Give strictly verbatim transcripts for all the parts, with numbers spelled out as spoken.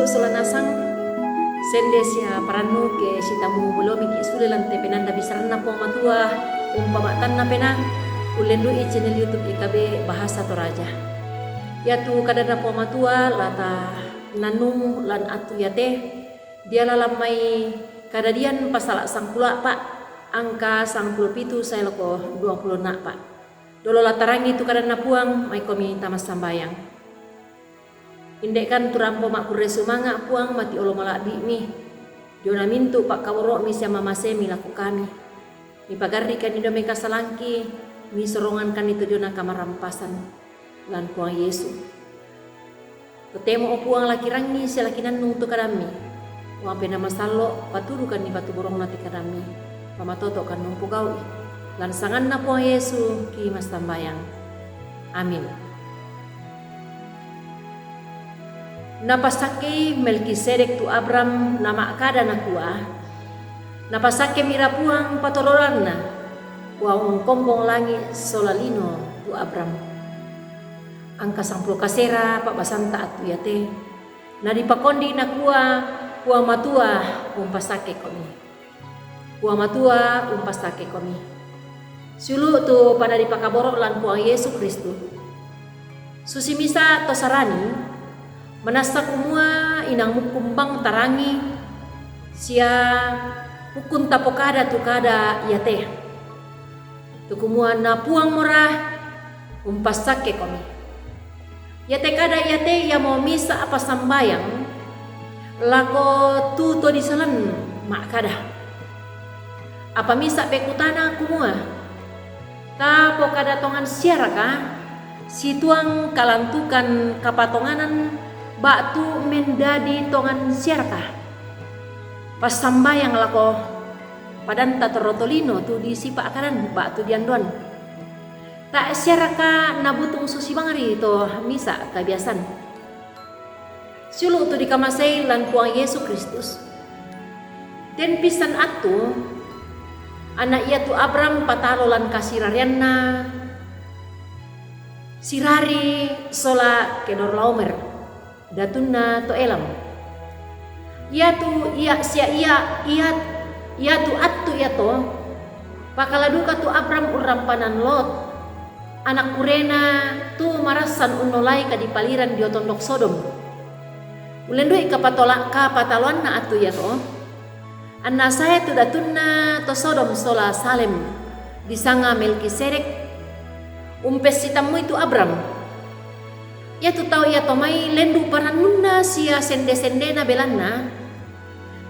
Sola nasang, sende sia parannu ke sitammu bolomi ki sule lan te penanda bisaranna Puang Matua, umpama'tanna penang, ullendu'i channel YouTube E K B Bahasa Toraja. Iatu kadanna Puang Matua lata nannung lan attu iate, diala lan mai Kadadian pasala sangpulo a'pa, angka sangpulo pitu sae lako duangpulo a'pa. Dolo latarangi tu kadanna Puang, maikomi tamassambayang. Inde'kan tu rampo ma'kurre sumanga', Puang, mati olo mala'bi'mi. Diona mintu' pa'kaboro'mi sia mamasemi lako kami. Mipagarri'kanni dio mai kasalangki, misorongankanni tu diona kamarampasan. Lan Puang Yesu. Totemo, o Puang, lakirangi sia lakinannung tu kadammi. Puang Penaa Masallo', patudukanni patuborongna te kadammi. Pamatoto'kan umpogau'i. Lan sanganna Puang Yesu ki massambayang. Amin. Napassakkei Melkisedek tu Abram nama'kada nakua, Napassakkemira Puang patororanna, Puang ungkombong langi' sola lino tu Abram. Angka sangpulo kasera pa'basanta attu iate, nadipakondi nakua, Puang Matua umpassakkekomi. Puang Matua umpassakkekomi. Siulu' tu pada dipakaboro' lan Puang Yesu Kristus. Susi misa' to Sarani, manassa kumua inang mukkumbang tarangi, sia mukkun tapokada tu kada iate. Tu kumua na Puang mora umpassakkekomi. Iate kada iate iamo misa' passambayang lako tu to disalan ma'kada. Apa misa' pekutana kumua, tapokada tongan siaraka situang kalantukan kapatonganan ba'tu mendadi tongan siaraka? Passambayang lako padanta torro tolino tu disipa'kadan ba'tu diandoan. Tae' siaraka nabutung susi bangri to misa' kabiasan? Siulu' tu dikamasei lan Puang Yesu Kristus. Den pissan attu, anna iatu Abram patalo lan kasirareanna Sirari sola Kedorlaomer, datunna to Elam. Iatu ia sia ia, ia, iatu attu iato, pakala duka tu Abram urrampanan Lot, ana' kurena tu marassan unnolai kadipaliran dio tondok Sodom. Ullendu'i kapatola-, kapataloanna attu iato, anna sae tu datunna to Sodom sola Salem, disanga Melkisedek, umpessitammui tu Abram. Iatu tau iato mai lendu' parannunna sia sende-sendena, belanna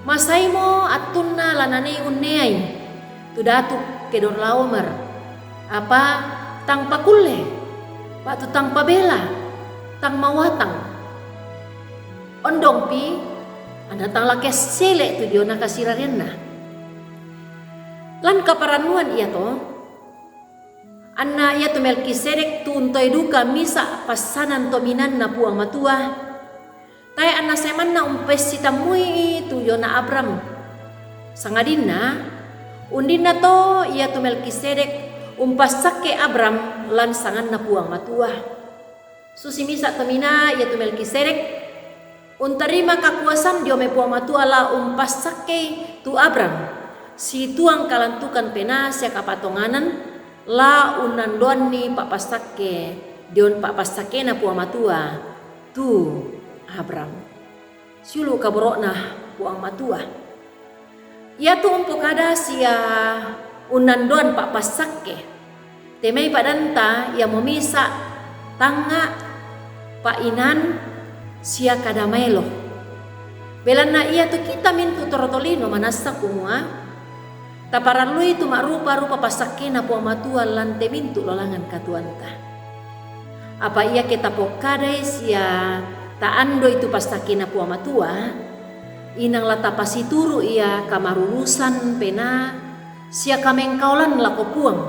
masaimo attunna la nanei unneai tu datu Kedorlaomer, apa tang pakulle, ba'tu tang pabela, tang mawatang. Ondongpi, anna tang la kessele tu diona kasirareanna. Lan kaparannuan iato, anna iatu Melkisedek tu untoi duka misa' passanan tominanna Puang Matua, tae' anna saemanna umpessitammui tu diona Abram. Sangadinna, undinna to iatu Melkisedek umpassakke Abram lan sanganna Puang Matua. Susi misa' tominaa iatu Melkisedek, untarima kakuasan dio mai Puang Matua la umpassakkei tu Abram situang kalantukan penaa sia kapatonganan, la unnandoanni pa'passakke dion pa'passakkena Puang Matua tu Abram. Siulu' kaboro'na Puang Matua. Iatu umpokada sia unnandoan pa'passakke, te mai padanta iamo misa' tangnga', pa'inan, sia kada maelo. Belanna iatu kita mintu' torro tolino manassa kumua, taparallui tu ma'rupa-rupa passakkena Puang Matua lan te mintu' lalangan katuoanta. Apa iake tapokkadai sia ta'andoi tu passakkena Puang Matua, inang la tapasituru' ia kamarurusan penaa sia kamengkaolan lako Puang.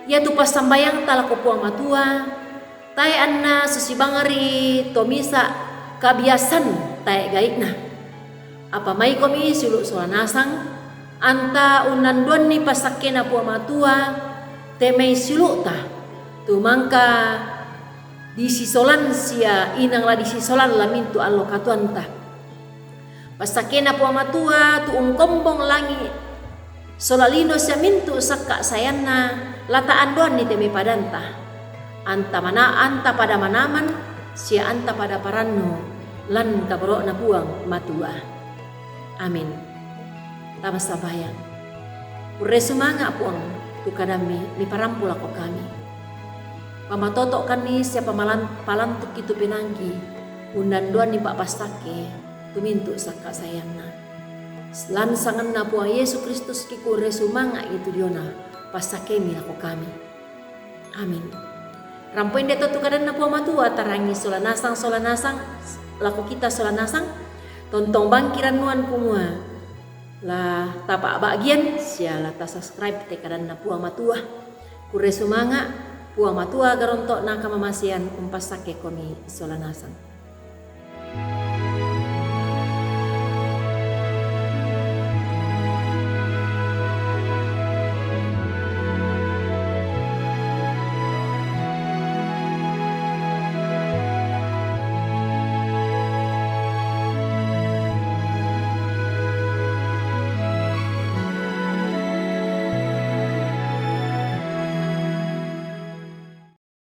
Iatu passambayangta lako Puang Matua, tae' anna susi bangri to misa' kabiasan tae' gai'na. Apa maikomi siulu' sola nasang, anta unnandoanni passakkena Puang Matua te mai siulu'ta, tu mangka disisolan sia inang la disisolan la mintu' allo katuoanta. Passakkena Puang Matua tu ungkombong langi' sola lino sia mintu' sakka' saeanna, la taandoanni te mai padanta. Anta mana-, anta pada manaman sia anta pada parannu lan kaboro'Na Puang Matua. Amin. Tama sambayang. Kurre sumanga', Puang, tu kadammi miparampo lako kami. Pamatoto'kanni sia pamalan-, palantukki tu penaangki, undandoanni pa'passakke tu mintu' sakka' saeanna. Lan sanganNa Puang Yesu Kristus kikurre sumanga'i tu diona, passakkemi lako kami. Amin. Rampo inde to tu kadanNa Puang Matua, tarangi sola nasang, sola nasang, lako kita sola nasang, tontong bangki rannuan kumua la tapa'ba'gian sia la tasubscribe te kadanNa Puang Matua. Kurre sumanga', Puang Matua garonto'na kamamasean umpassakkekomi sola nasang.